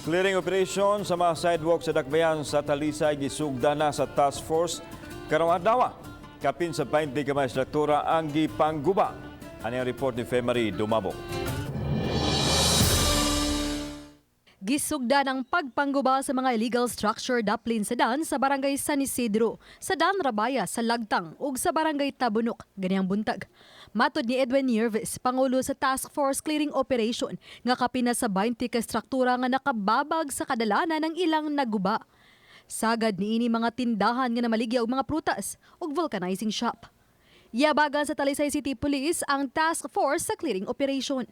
Clearing operation sa mga sidewalk sa Dakbayan sa Talisay gisugda na sa task force karong adlaw. Kapin sa 20 ka mga struktura ang gipangguba. Ani ang report ni Femery Dumabok. Gisugda ng pagpangguba sa mga illegal structure daplin sa dan sa Barangay San Isidro, sa Dan Rabaya sa Lagtang ug sa Barangay Tabunok ganiyang buntag. Matod ni Edwin Niervis, pangulo sa Task Force Clearing Operation, nga kapina sa 20 ka struktura nga nakababag sa kadalanan ng ilang naguba. Sagad niini mga tindahan nga namaligya og mga prutas ug vulcanizing shop. Yabagan sa Talisay City Police ang task force sa clearing operation.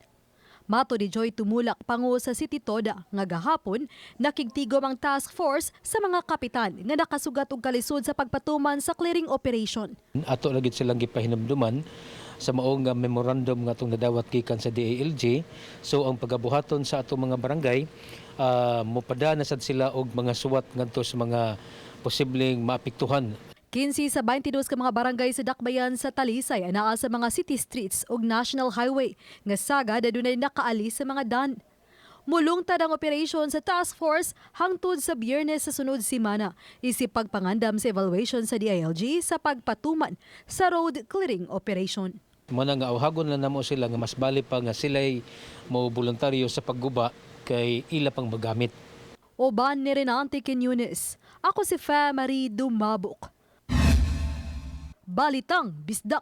Matod ni Joy Tumulak, pangu sa City Toda, nga gahapon nakigtigom ang task force sa mga kapitan nga nakasugat og kalisod sa pagpatuman sa clearing operation. Ato lagi silang gipahinumduman sa maong nga memorandum nga atong nadawat gikan sa DILG. So ang pagabuhaton sa atong mga barangay, mopada na sad sila og mga suwat ngadto sa mga posibleng maapektuhan. 15 sa 22 ka mga barangay sa Dakbayan sa Talisay anaa sa mga city streets ug national highway nga sagad adunay nakaalis sa mga dan. Mulungtad ang operation sa task force hangtod sa Biyernes sa sunod simana isip pagpangandam sa evaluation sa DILG sa pagpatuman sa road clearing operation. Mo na nga awhagon lang namo sila nga mas bali pa nga sila'y mo voluntaryo sa pagguba kay ila pang magamit. Uban ni Renante Quiñones. Ako si Fa Marie Dumabok. Balitang Bisdak.